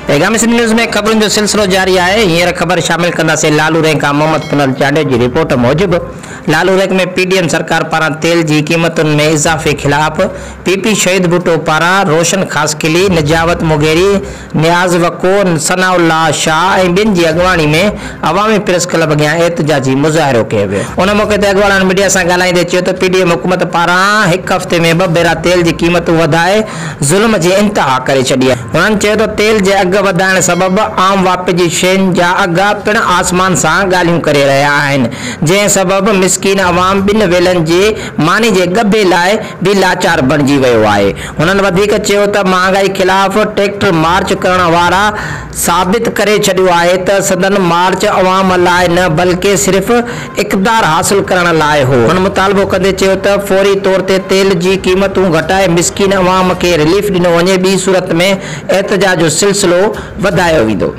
پيغام سنڌ نيوز ۾ خبرن جو سلسلو جاري آهي، هينئر خبر شامل ڪنداسين لالو رينڪ کان محمد پنهل چانڊيو جي رپورٽ موجب Lalu rank ۾ P D M سرڪار پاران تيل جي قيمتن ۾ اضافي خلاف پي پي شهيد ڀٽو پاران روشن خاصخيلي، نجاوت مغيري، نياز وڪو، ثناء الله شاهه ۽ ٻين جي اڳواڻي ۾ عوامي پريس ڪلب اڳيان احتجاجي مظاهرو ڪيو ويو. ان موقعي تي اڳواڻن ميڊيا سان ڳالهائيندي چيو ته پي ڊي ايم حڪومت پاران هڪ هفتي ۾ ٻه ڀيرا تيل جي قيمتون وڌائي ظلم جي انتها ڪري ڇڏي آهي. هنن چيو ته تيل جي اگهه وڌائڻ سبب عام واهپي جي شين جا اگهه پڻ آسمان سان ڳالهيون ڪري رهيا آهن، جنهن سبب مسڪين عوام ٻن ويلن جي ماني جي ڳڀي لاء به لاچار بڻجي ويو آهي. هنن وڌيڪ چيو ته مهانگائي خلاف ٽريڪٽر مارچ ڪرڻ وارا ثابت ڪري ڇڏيو آهي ته سندن مارچ عوام لاء نه بلڪه صرف اقتدار حاصل ڪرڻ لاء هو. هن مطالبو ڪندي چيو ته فوري طور تي تيل جي قيمتون گهٽائي مسڪين عوام کي رليف ڏنو وڃي ٻي صورت ۾ احتجاج جو سلسلو وڌايو ويندو.